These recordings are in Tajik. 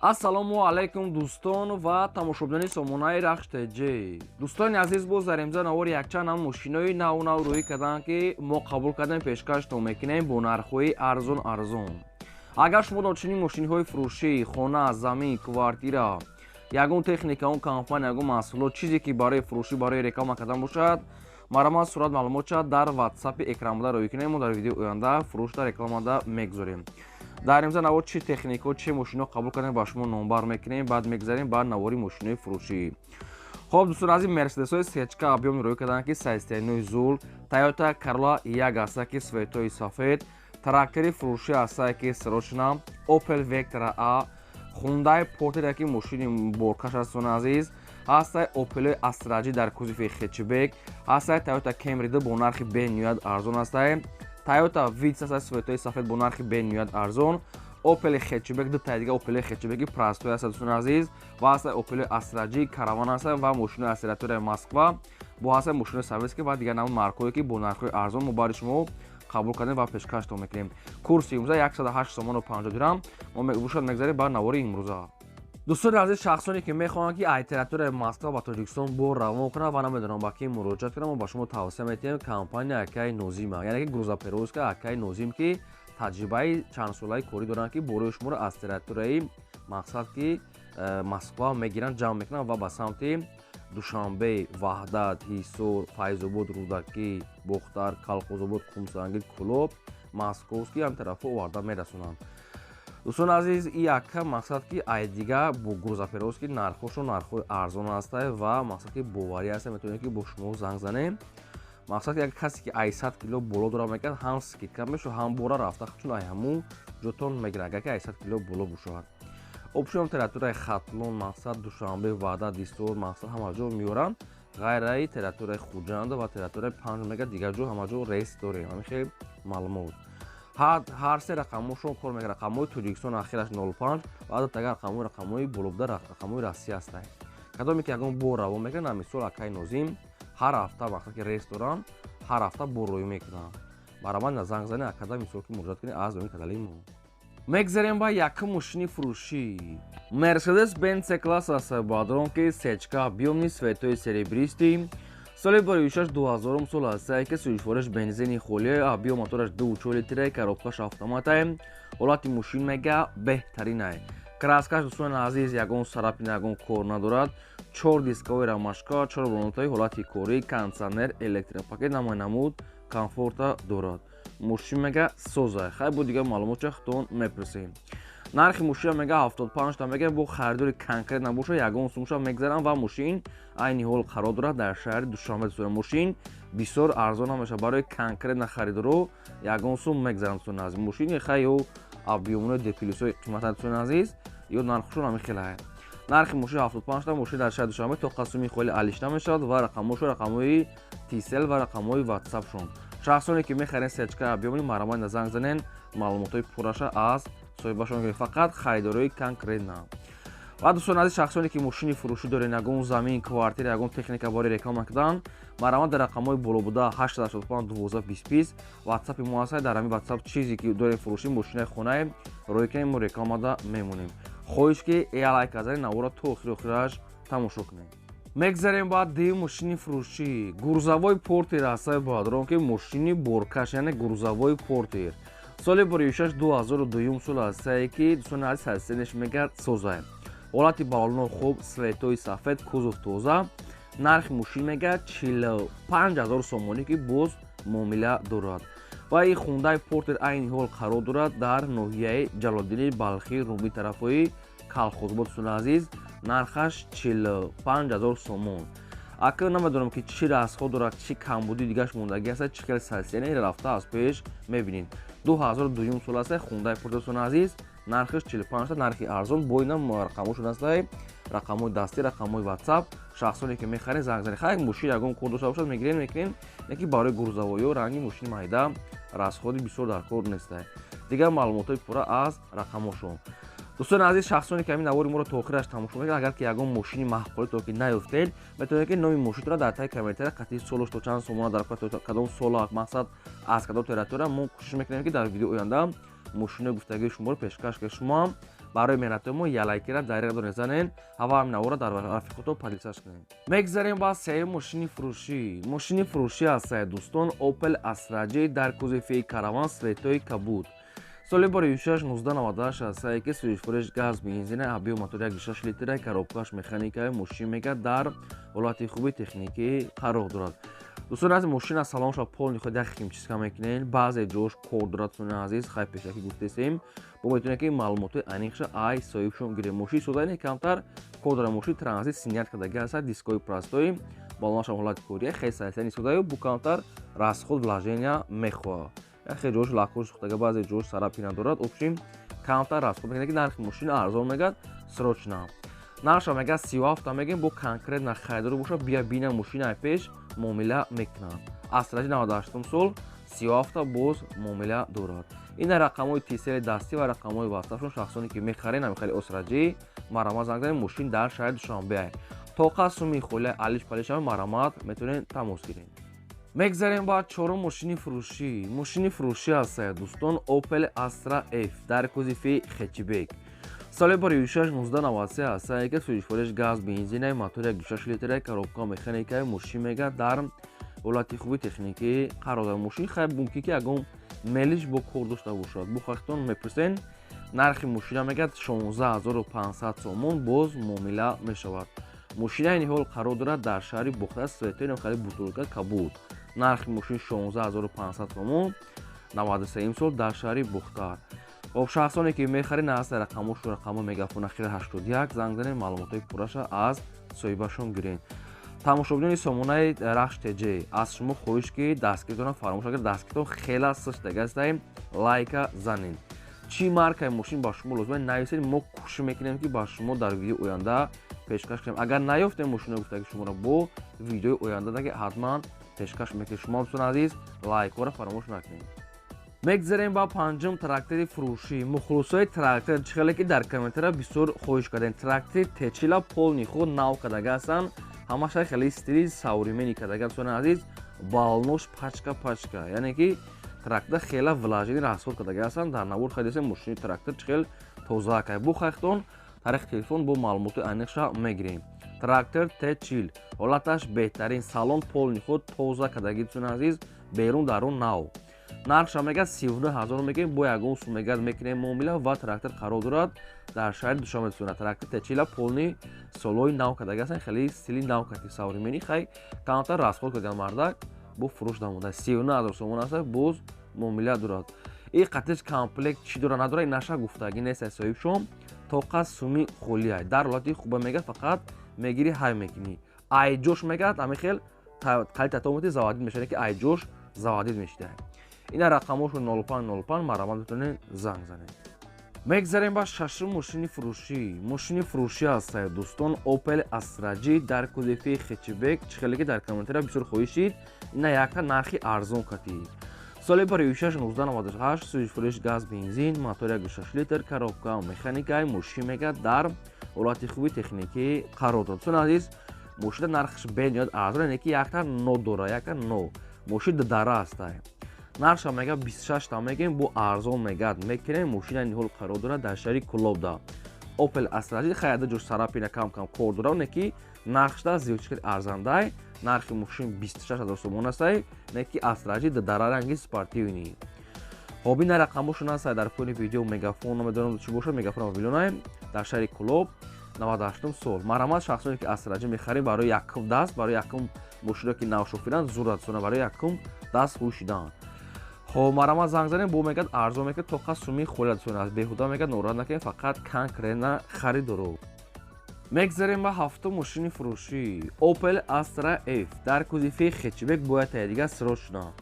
Ассалому алайкум, дӯстон ва тамошобинони сомонаи Рахш ТЖ. Дӯстони азиз, боз дар имза навори якчанд ам мошинои наву нав рӯӣ карданд, ки мо қабул кардем, пешкаштон мекунем бо нархҳои арзон арзон. Агар шумо дар чунин мошинҳои фурӯшӣ, хона, замин, квартира, ягон техника, он компания, ягон маҳсулот, чизе ки барои фурӯшӣ, барои реклама кардан бошад, марҳамат, сурат, маълумотша дар ватсапи экранбуда рӯӣ кунем. Мо дар видеои оянда фурӯшда, рекламада мегузорем. Дар имза навор чӣ техникао, чӣ мошино қабул кардем, ба шумо номбар мекунем. Баъд мегзарем ба навори мошинои фурӯшӣ. Хоб, дӯстон азиз, Мерседесҳои сечка объём рӯй карданд, ки состояние зул, Тойота Королла як ҳаста, ки цветои сафед, трактори фурӯшӣ ҳастае, ки срочно, Опел Вектра а, Хундай Портер, ки мошини боркаш аст, дӯстони азиз, ҳастаи Опел Астра Ҷи дар кузови хэтчбек, ҳастаи Тойота Кемри ду бо нархи бениҳоят арзон, ҳастаи Тойота Витс ҳастаи цветои сафед бо нархи бениҳоят арзон, Опел хэтчбек, ду таи дига Опел хэтчбеки простой ҳаста, дӯстони азиз, ва ҳастаи Опел Астра Ҷи Караван ҳаста ва мошинои ассериатураи Москва бо ҳастаи мошинои советский ва дигар намуд маркҳое, ки бо нархҳои арзон мо барои шумо қабул кардем ва пешкаштон мекунем. Курси имрӯза 108 сомону 50 дирам. Мо бошад мегзарем ба навори имрӯза. Дӯстони азиз, шахсоне ки мехоҳанд, ки ай территорияи Москва ба Тоҷикистон бор равон кунанд ва намедонам ба ки муроҷиат кунам, мо ба шумо тавсия метиҳем компания акаи Нозима, яъне ки грузоперевозка акаи Нозим, ки таҷрибаи чандсолаи корӣ доранд, ки борои шуморо аз территорияи, мақсад ки Москва мегиранд, ҷамъ мекунанд ва ба самти Душанбе, Ваҳдат, Ҳисор, Файзобод, Рӯдакӣ, Бохтар, Калхозобод, Қумсангир, Кӯлоб, Московский ҳам тарафҳо оварда мерасонанд. Дӯстони азиз, и яка, мақсад ки ай дига бо грузоперевозки нархҳошон нархҳои арзон ҳастае ва, мақсад ки, боварӣ ҳаста. Метавонем ки бо шумо занг занем. Мақсад ки як касе ки ай 100 кило боло дора мекард, ҳам скидка мешавад, ҳам бора рафта чун ай ҳамун ҷотон мегирад, агар ки ай 100 кило боло бошад. Общем, территорияи Хатлон, мақсад, Душанбе, Ваҳдат, Ҳисор, мақсад, ҳама ҷо меоранд, ғайраи территорияи Хуҷанд ва территорияи Панҷ мега, дигар ҷо ҳама ҷо рейс дорем. Ҳамин хел маълумот. Ҳар се рақамҳошон кор мекунад. Рақамҳои Тоҷикистон ахираш 05 ва агар рақамҳои болобуда рақамҳои Россия ҳастанд. Кадоме ки ягон бор равон мекунад, мисол, акаи Нозим ҳар ҳафта, мақсад ки, рейс доранд, ҳар ҳафта бор роӣ мекунанд. Баромад на занг занед акада, мисол ки, муроҷиат кунед аз доми канали мо. Мегзарем ба якум мошини фурӯшӣ. Мерседес Бенц С класс аст, бадрон, ки сечка объёмный, цветои серебристый, соли бароишаш 2000 сол ҳастае, ки сӯзишвориш бензини холӣ, объём мотораш 2,4 литре, коробкаш автоматае. Ҳолати мошин мега беҳтаринае. Краскаш, дӯстони азиз, ягон царапина, ягон кор надорад. Чор дисковой рамашка, чор болонтаи, ҳолати корӣ, кондитсионер, электропакет, намои намуд комфорта дорад. Мошин мега соза. Хай, бо дигар маълумотча худтон мепурсем. Нархи мошина мега 75 та мега, бо харидори конкрет набошад, ягон сумша мегзарам. Ва мошин айни ҳол қарор дорад дар шаҳри Душанбе. Дӯстони, мошин бисёр арзон намешавад. Барои конкретно харидоро ягон сум мегзарам, дӯстони азиз. Мошини хай ё объёмнои деплюсҳои қимата, дӯстони азиз, ё нархшон ҳамин хелае. Нархи мошин 75 та. Мошин дар шаҳри Душанбе то қасуми холи алиш намешавад ва рақамҳошо рақамҳои Тисел ва рақамҳои ватсапшон. Шахсоне ки мехарен сечка объёмный, марҳамат, занг занен, маълумотҳои пурраша аз соҳибашон гиред, фақат харидорои конкретно. Ва, дӯстони азиз, шахсоне ки мошини фурӯшӣ дорен, ягон замин, квартира, ягон техника бори реклама кардан, марҳамат, дар рақамҳои боло буда 885 12 20 ватсапи мо ҳастад. Дар ҳамин ватсап чизе ки дорем, фурӯшӣ, мошинаи хонаи рӯй кунем, мо рекламада мемонем. Хоҳиш ки лайк казани навора то охири охираш тамошо кунем. Мегзарем ба дуюм мошини фурӯшӣ. Грузовой Портер ҳастаи, бадрон, ки мошини боркаш, яъне грузовой Портер, соли буришаш 2002 сол ҳастае, ки, дӯстони азиз, ҳастенеш мегар созае. Ҳолати балоно хуб, цветои сафед, кузов тоза. Нархи мошин мега 45 000 сомонӣ, ки боз муомила дорад. Ва ин Хундай Портер айни ҳол қарор дорад дар ноҳияи Ҷалолиддини Балхӣ, Румӣ, тарафҳои Калхозобод. Дӯстони азиз, нархаш 45 000 сомон. Ака, намедонам, ки чӣ расход дорад, чӣ камбуди дигаш мондагӣ аст, чӣ хел состояние, рафта аз пеш мебинед. 2002 сол аст Хундай Портер, дӯстони азиз, нархаш 45, нархи арзон. Бо инам рақамҳошон астае, рақамҳои дастӣ, рақамҳои ватсап. Шахсоне ки мехаред, занг занед. Хай, мошин ягон кор дошта бошад, мегирем, мекунем, лекин барои грузовойё ранги мошини майда расходи бисёр дар кор нестае. Дигар маълумотҳои пурра аз рақамҳошон. Дӯстони азиз, шахсоне ки ҳамин навори моро то охираш тамошо мекунад, агар ки ягон мошини маҳқулито ки наёфтед, метавонед ки номи мошинро дар таи комментария қатъи солош, то чанд сомона, дар кадом сола, мақсад, аз кадом территория. Мо кӯшиш мекунем, ки дар видеои оянда мошинои гуфтагии шуморо пешкаш кунем. Шумо ҳам Барои меҳнатҳои мо як лайкира дар донед занен, ҳава ҳамин навора дар рафиқото поделиться кунед. Мегзарем ба сеюм мошини фурӯшӣ. Мошини фурӯшӣ ҳастае, дӯстон, Opel Astra J дар кузови Караван, цветои кабуд. Соли бори 6 1998 ҳастае, ки сӯзишвориш газ бензина, объём мотор 1,6 литра, коробкаш механикаи. Мошин мега дар ҳолати хуби техникӣ қарор дорад. Дӯстони азиз, мошина салонша полный худ як химчистка мекунед, баъзе ҷош кор дорад. Дӯстони азиз, хай пешакӣ гуфтесем, бо метавонед ки маълумотҳои аниқша ай соҳибшон гиред. Мошин содани камтар кор дорад. Мошин транзит синят кардаги ҳаста, дискои простой, балонашам ҳолати кория хеле сайсани содаю, бу камтар расход вложения мехоҳад. Яхе ҷош лакош сӯхтага, баъзе ҷош царапина дорад. Общем, камтар расход мекунад, ки нархи мошина арзон мегад, срочно. Нархша мега 37 мегем, бо конкретно харидор боша, бия бина мошинаи пеш муомила мекунад. Астра J 98 сол, 37 боз муомила дорад. Ина рақамҳои Тисели дастӣ ва рақамҳои ватсапшон. Шахсоне ки мехарен ҳамихели Астра J, марамат занг занед. Мошин дар шаҳри Душанбе, тоқа суми холя алиш палишама, марамат метавонед тамос гиред. Мегзарем ба чорум мошини фурӯшӣ. Мошини фурӯшӣ ҳастае, дӯстон, Opel Astra F дар кузови хэтчбек. Соли бори 6 1993 ҳастае, ки сӯзишвориш газ бензинаи, мотор 1,6 литра, коробка механикаи. Мошин мега дар ҳолати хуби техникӣ қарор дорад. Мошин хай мумкин ки ягон мелиш бо кор дошта бошад, бо хахтон мепурсен. Нархи мошина мегӯяд 16 500 сомон, боз муомила мешавад. Мошина айни ҳол қарор дорад дар шаҳри Бохтар, цветои хали бутылка кабуд. Нархи мошин 16 500 сомон, 93 сол, дар шаҳри Бохтар. Хоб, шахсоне ки мехаред, наҳаста рақамошо, рақамо мегафон ахири 81, занг занед, маълумотҳои пурраша аз соҳибашон гиред. Тамошобинони сомонаи Рахш ТЖ, аз шумо хоҳиш ки дастгиритонро фаромӯш накард. Дастгиритон хела сиштагастаем, лайка занед. Чӣ маркаи мошин ба шумо лозим, нависед, мо кӯшиш мекунем, ки ба шумо дар видеои оянда пешкаш кунем. Агар наёфтем мошинои гуфтаги шуморо, бо видеои оянда даги ҳатман пешкаш мекунем. Шумо, дӯстони азиз, лайкҳоро фаромӯш накунед. Мегзарем ба панҷум трактори фурӯшӣ. Мухлисои трактор, чӣ хеле ки дар комментария бисёр хоҳиш кардем, трактори Т40 полный худ нав кардага ҳастанд, ҳамаша хеле стили современный кардага. Дӯстони азиз, балнош пачка пачка, яъне ки трактор хела вложение расход кардага ҳастанд. Дар навор харидасем, мошини трактор чӣ хел тоза кай. Бу хайхтон тариқи телефон бо маълумоти аниқша мегирем. Трактор Т40 ҳолаташ беҳтарин, салон полный худ тоза кардаги. Дӯстони азиз, берун дарун нав. Нархша мегӯяд 39 000 мегӯем, бо ягон сум мегӯяд мекунем муомила. Ва трактор қарор дорад дар шаҳри Душанбе. Дӯстона, трактор Т40 полный солҳои нав кардаги ҳастанд, хеле стили нав карди, современный. Хай камтар расход кардаган мардак, бо фурӯш намуда. 39 000 сомон аст, боз муомила дорад. И қатиш комплект чӣ дора, надора, наша гуфтагӣ нест соҳибшон. Тоқа суми холиай, дар ҳолати хуба мегӯяд, фақат мегирӣ, ҳай мекунӣ. Айҷош мегӯяд ҳамин хел қалити автомати заводить мешавад, ки айҷош заводить мешида. Ина рақамошо 0505, марҳамат, метавонед занг занед. Мегзарем ба шашум мошини фурӯшӣ. Мошини фурӯшӣ ҳастае, дӯстон, Opel Astra J дар кузови хэтчбек. Чӣ хеле ки дар комментария бисёр хоҳишид, ина якта нархи арзон катид. Соли барои 6 1998, сӯзишвориш газ бензин, мотор 1,6 литр, коробка механикаи. Мошин мегӯяд дар ҳолати хуби техникӣ қарор дорад. Дӯстони азиз, мошина нархаш бениҳоят арзон, яъне ки якта но дора, якта но мошин дара ҳастае. Нархша мега 26 та мегӯем, бо арзон мегӯяд мекунем. Мошина ниҳол қарор дорад дар шаҳри Кулобда. Opel Astra J хаяда ҷош царапина кам кам кор дора, не ки нархшда зиёд хеле арзандай. Нархи мошин 26 ҳазор сомон астай, не ки Astra J дара ранги спортивный. Хоб, ина рақамошон ҳаст дар поёни видео. Мегафон намедонам чӣ бошад, мегафон мобилонай, дар шаҳри Кулоб, 98 сол. Марҳамат, шахсоне ки Astra J мехарем, барои якум даст, барои якум мошино ки навшофиранд, зур сона барои якум даст ҳушидан. Хоб, марҳамат, занг занем, бо мегӯяд арзон мекунад, тоқа суми холият сона аст. Беҳуда мегӯяд нороҳат накунед, фақат конкретно харидоро. Мегзарем ба ҳафтум мошини фурӯшӣ. Opel Astra F дар кузови хэтчбек, бояд тая дигар срочно.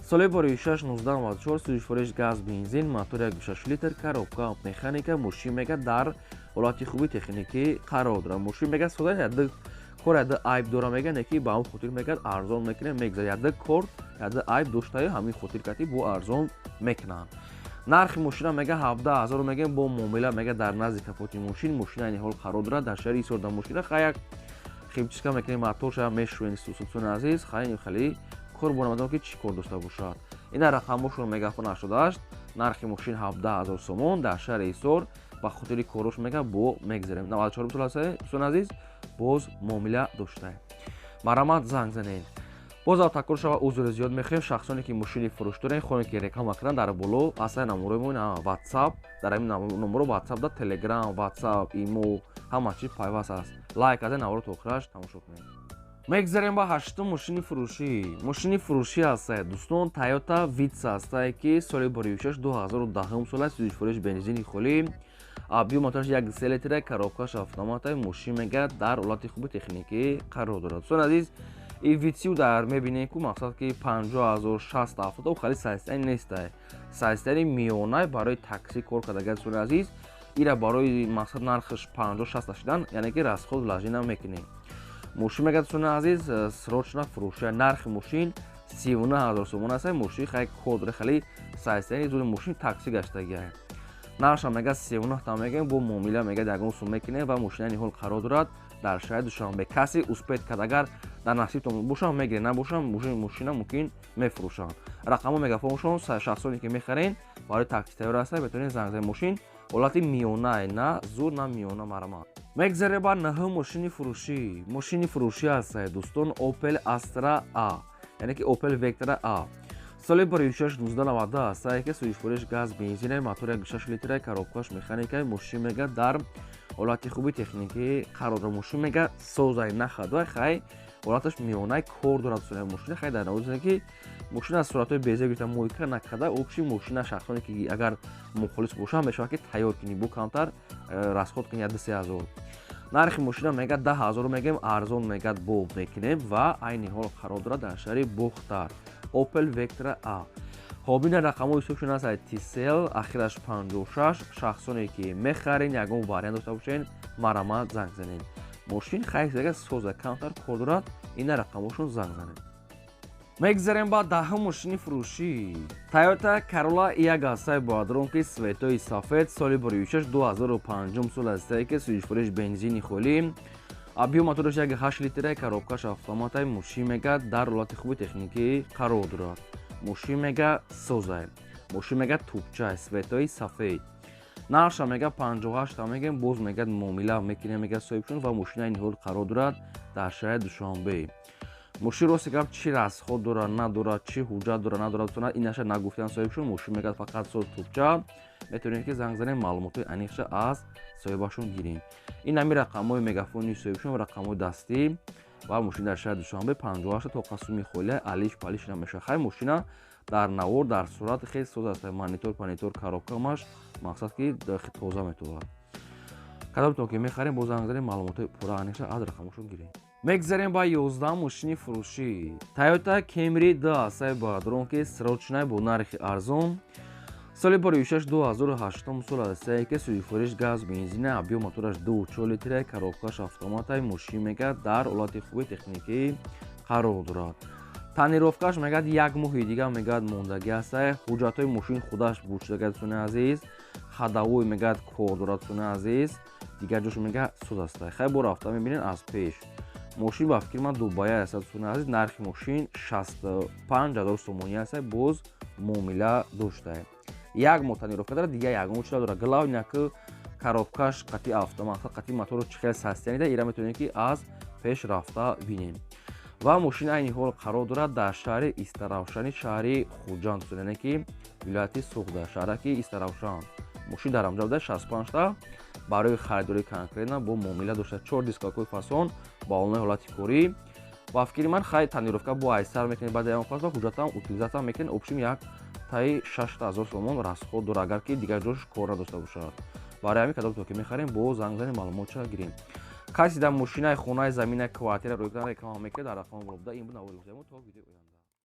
Соли бори 6 1994, сӯзишвориш газ бензин, мотор 1,6 литр, коробка механика. Мошин мегӯяд дар ҳолати хуби техникӣ қарор дорад. Мошин мегӯяд сода, яд кор, яд айб дора мегӯяд, не ки ба ҳамн хотир мегӯяд арзон мекунем, мегзарад. Яд кор, яд айб доштаю, ҳамин хотир кати бо арзон мекунанд. Нархи мошина мега 17 000 мегӯем, бо муомила мега. Дар назди капоти мошин. Мошина айни ҳол қарор дорад дар шаҳри Исорда. Мошина хай як химчистка мекунем, моторша мешӯем. Сусуни азиз, хай хеле кор бо намедонам ки чӣ кор дошта бошад. Ина рақамошон мегафон 88. Нархи мошин 17 000 сомон, дар шаҳри Исор. Ба хотири корош мега бо мегзарем. 94 сол аст, дӯстони азиз, боз муомила доштаем. Марҳамат, занг занед. Боз такрор шава, узри зиёд мехоҳем. Шахсоне ки мошини фурӯш дорем, хоҳем ки реклама кунанд, дар боло ҳастаи номерои мо, WhatsApp, дар ҳамин номеро WhatsApp да Telegram, WhatsApp, имо ҳама чиз пайваст аст. Лайк карда наворо то охираш тамошо кунед. Мегзарем ба ҳаштум мошини фурӯшӣ. Мошини фурӯшӣ ҳастае, дӯстон, Toyota Vitz ҳастае, ки соли 2006 2010 сол аст, сӯзишвориш бензини холӣ, объём мотораш 1,3 литра, коробкаш автомата. Мошин мега дар ҳолати хуби техникӣ қарор дорад. Дӯстони азиз, и Витсиу дар мебинем ку мақсад ки 50 000, 60, 70 хали состояние нестай, состояние миёнай барои такси кор кардага. Дӯстони азиз, ира барои мақсад нархаш 50, 60 шидан, яъне ки расход вложения мекунем. Мошин мега, дӯстони азиз, срочно фурӯша. Нархи мошин 39 000 сомон аст. Мошин хай кодре, хали состояние зуди, мошин такси гаштагиа. Нархша мега 39 та мегӯем, бо муомила мега ягон сум мекунем. Ва мошина ниҳол қарор дорад дар шаҳри Душанбе. Касе успеть кард, агар дар насибтон бошам, мегиред, набошам, мошина мумкин мефурӯшанд. Рақамҳо мегафоншон. Шахсоне ки мехарен, барои такси тайёр аста, метавонед занг занед. Мошин ҳолати миёнае, на зур, на миёна. Марҳамат. Мегзарем ба наҳум мошини фурӯшӣ. Мошини фурӯшӣ ҳастае, дӯстон, Opel Astra A, яъне ки Opel Vectra A, соли 2006 1990 ҳастае, ки сӯзишвориш газ бензина, мотор 1,6 литра, коробкаш механикаи. Мошин мега дар ҳолати хуби техникӣ қарор дорад. Мошин мега созай, нахадвай, хай ҳолаташ миёнай, кор дорад. Мошина хай дар навозе ки мошина аз суратҳои беза гирифта, мойка накарда. Общий мошина шахсоне ки агар мухолис бошанд, мешавад ки тайёр кунӣ, бо камтар расход кунӣ, 2-3 ҳазор. Нархи мошина мега 10 000 мегӯем, арзон мегад бо мекунем. Ва айни ҳол қарор дорад дар шаҳри Бохтар, Opel Vectra A. Хоб, ина рақамҳои ҳисобшон аст, Tcell, ахираш 56. Шахсоне ки мехарен, ягон вариант дошта бошен, марҳамат, занг занед. Мошин хайсага соза, камтар кор дорад. Ина рақамҳошон, занг занед. Мегзарем ба даҳум мошини фурӯшӣ. Toyota Corolla як ҳастаи боадрон, ки цветои сафед, соли 2006 2005 сол ҳастае, ки сӯзишвориш бензини холӣ, объём мотораш 1,8 литра, коробкаш автоматай. Мошин мега дар ҳолати хуби техникӣ қарор дорад. Мошин мега созай, мошин мега тупчай, цветои сафед. Нархша мега 58 мегем, боз мега муомила мекунем, мега соҳибшон. Ва мошинаи ниҳол қарор дорад дар шаҳри Душанбе. Мошин, рости гап, чӣ расход дорад, надорад, чӣ ҳуҷҷат дорад, надорад, инаша нагуфтан соҳибшон. Мошин мегӯяд фақат соз, тупча. Метавонед ки занг занем, маълумотҳои аниқша аз соҳибашон гирем. Ин ҳами рақамҳои мегафони соҳибшон ва рақамҳои дастӣ. Ва мошин дар шаҳри Душанбе, 58 тоқа суми холия, алиш палиш намешавад. Хай, мошина дар навор, дар сурат хеле соз аст, монитор панитор, коробкамаш мақсад ки тоза метовад. Кадомтон ки мехарем, бо занг занем, маълумотҳои пурра аниқша аз рақамҳошон гирем. Мегзарем ба 11 мошини фурӯшӣ. Toyota Camry 2 ҳастаи бародарон, ки срочный, бо нархи арзон, соли 2006 2008 сол ҳастае, ки сӯзишвориш газ бензина, объём мотораш 2,4 литра, коробкаш автоматай. Мошин мегӯяд дар ҳолати хуби техникӣ қарор дорад. Тонировкаш мегӯяд як моҳи дигар мегӯяд мондагӣ ҳастае. Ҳуҷҷатҳои мошин худаш буд шудага, дӯстони азиз. Ходовой мегӯяд кор дорад, дӯстони азиз. Дигар ҷош мегӯяд соз ҳастае. Хай, бо рафта мебинед аз пеш. Мошин ба фикри ман дубая аст, дӯстони азиз. Нархи мошин 65 000 сомонӣ аст, боз муомила доштае. Як моҳ тонировка дорад, дигар ягон чиз надорад. Главное ки коробкаш қати автомат, қати моторо чӣ хел состояние да, ира метавонем ки аз пеш рафта бинем. Ва мошин айни ҳол қарор дорад дар шаҳри Истаравшани, шаҳри Хуҷанд, яъне ки вилояти Суғда, шаҳраки Истаравшан. Мошин дар ҳамҷа буда, 65 та барои харидорӣ конкретно бо муомила дошта, чор дискакҳои фасон ба олнои ҳолати корӣ. Ба фикри ман, хай, тонировка бо айсар мекунед, баъд ягон пас ҳуҷҷатам утилизация мекунед. Общем, як таи 6000 сомон расход дорад, агар ки дигар ҷош кор надошта бошад. Барои ҳамин кадомто ки мехарем, бо занг занем, маълумотша гирем. Касе дар мошинаи, хонаи, замина, квартира рӯй реклама мекунад, дар рақами боло буда. Ин буд навори. То видеои оянда.